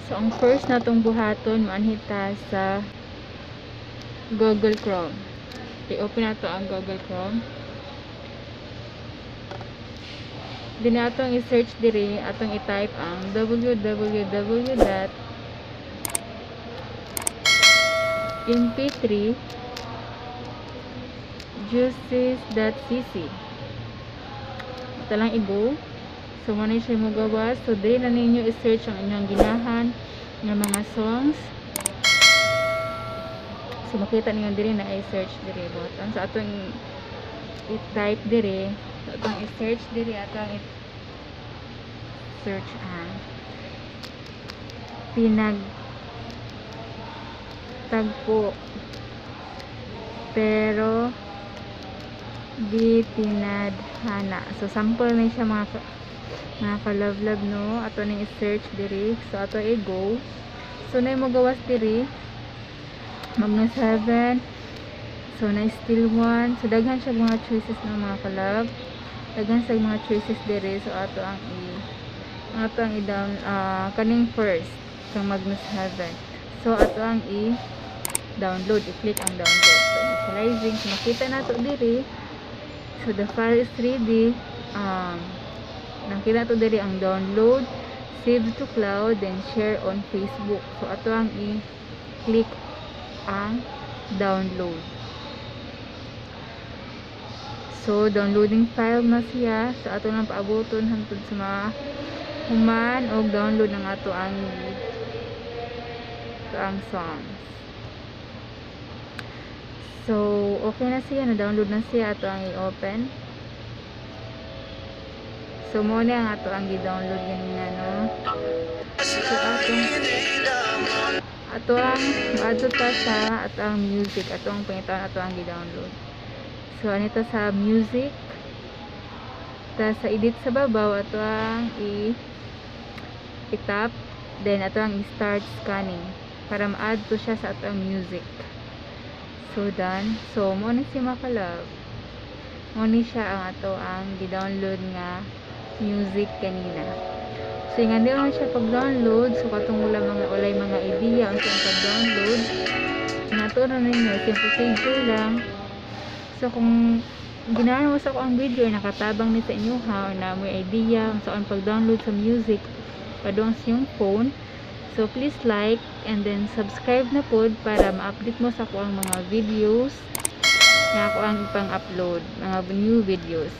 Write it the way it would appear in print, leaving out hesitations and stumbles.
So ang first natong buhaton, moanhi ta sa Google Chrome. I-open nato ang Google Chrome. Din atong i-search diri, atong i-type ang www.mp3juices.cc. Ito lang i-go. So mo na siya mo gawas. So diri na ninyo i-search ang inyong ginahan nga mga songs. So makita ninyo diri na i-search diri button. So atong i-type diri, atong i-search diri, atong i-search ang "Pinagtagpo pero di tinadhana". So sample na siya, mga ka-love, no? Ato ning i-search diri. So ato i-go. So na mo gawas diri Magnus 7. So na still 1. So daghan siya mga choices ng mga ka-love. Daghan sa mga choices diri. So ato ang i-down kaning first kang Magnus Heaven. So ato ang i-download, i-click ang download. So initializing. So makita nato diri. So the file is 3D. Nakita nato diri ang download, save to cloud, then share on Facebook. So ato ang i-click ang download. So downloading file na siya. So ato lang paaboton hangtod sa mga human og download ng ato ang songs. So okay na siya, na-download na siya. Ato ang i-open. So mo na ang ato ang gi-download ganina, no? So ato ang ato ta sa ato ang music, ato ang pangitan ato ang gi-download. So anita sa music ta sa edit sa babaw, ato ang i-tap, then ato ang i-start scanning para ma-add to siya sa ato ang music. So done. So mo ni si mga ka-love, mo ni siya ang ato ang gi-download nga music kanina. So ingan di man siya pag-download. So katong wala mga walay mga idea unsa ang pag-download, nato na ninyo, same procedure lang. So kung ginahan mo sa akong video, nakatabang ni sa inyo ha, or na mo idea unsa ang pag-download sa music padung sa inyong phone, so please like and then subscribe na pod para ma-update mo sa ako ang mga videos nga ako ang ipang-upload, mga new videos.